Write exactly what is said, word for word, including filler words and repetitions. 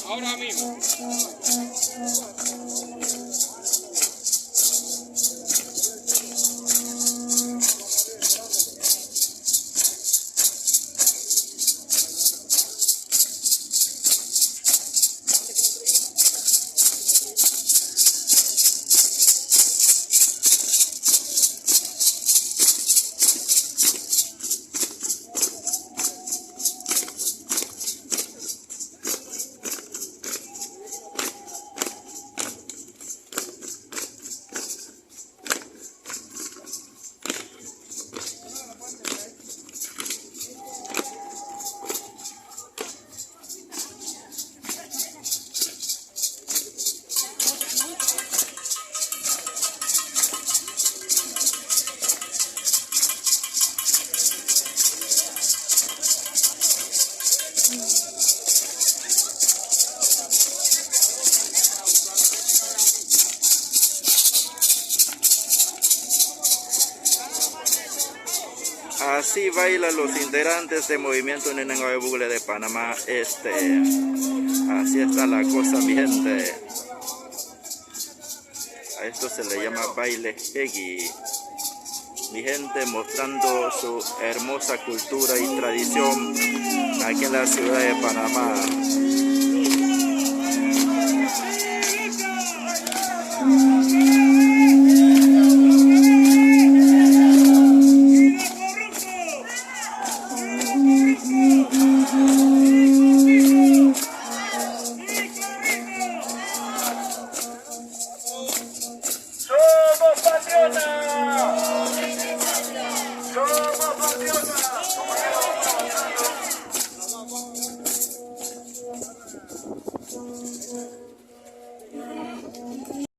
Ahora mismo. Así bailan los integrantes del movimiento Nenengawe Bugle de Panamá Este. Así está la cosa, mi gente. A esto se le llama baile hegi. Mi gente mostrando su hermosa cultura y tradición aquí en la ciudad de Panamá.